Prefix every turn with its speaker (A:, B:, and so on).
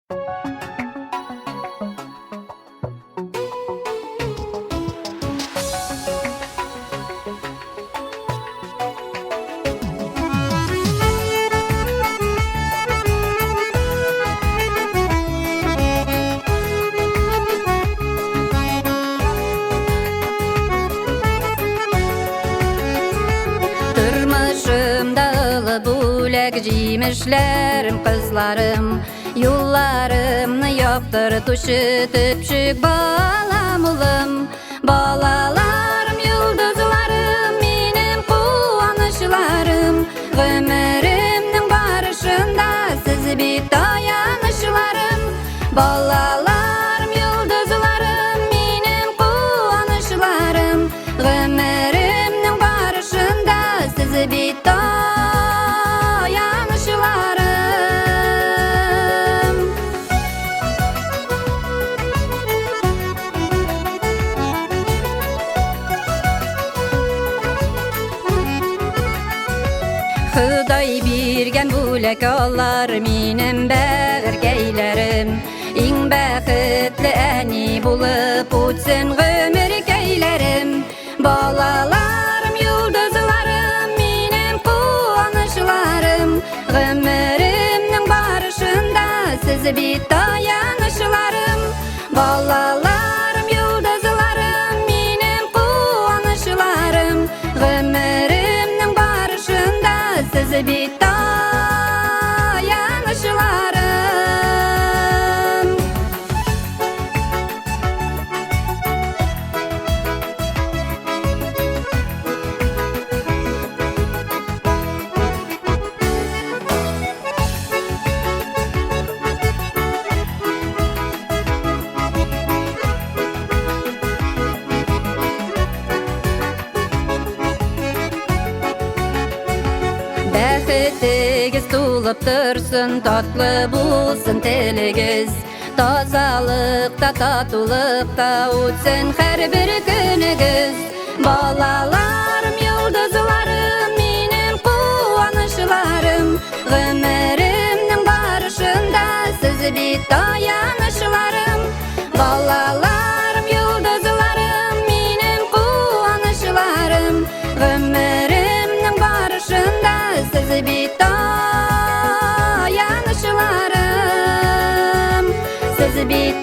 A: Тормышымда бүләк җимешләрем, кызларым, юлларымны яктыртучы төпчек балам, улым. Балаларым, йолдызларым, минем куанычларым, гомеремнең барышында сез бит таянычларым. Балаларым, йолдызларым, минем куанычларым, гомеремнең барышында сез бит таянычларым. Ходай биргән бүләк алар минем бәгырькәйләрем. Иң бәхетле әни булып үтсен гомеркәйләрем. Балаларым, йолдызларым, минем куанычларым, гомеремнең барышында сез бит таянычларым. Балаларым, йолдызларым, минем куанычларым, гомеремнең барышында сез бит таянычларым. Бәхетегез тулып торсын, татлы булсын телегез. Тазалыкта, татулыкта үтсен һәрбер көнегез. Балаларым, йолдызларым, минем куанычларым, гомеремнең барышында сез бит таянычларым. Балаларым, йолдызларым, минем куанычларым, гомеремнең барышында сез бит таянычларым. Сез бит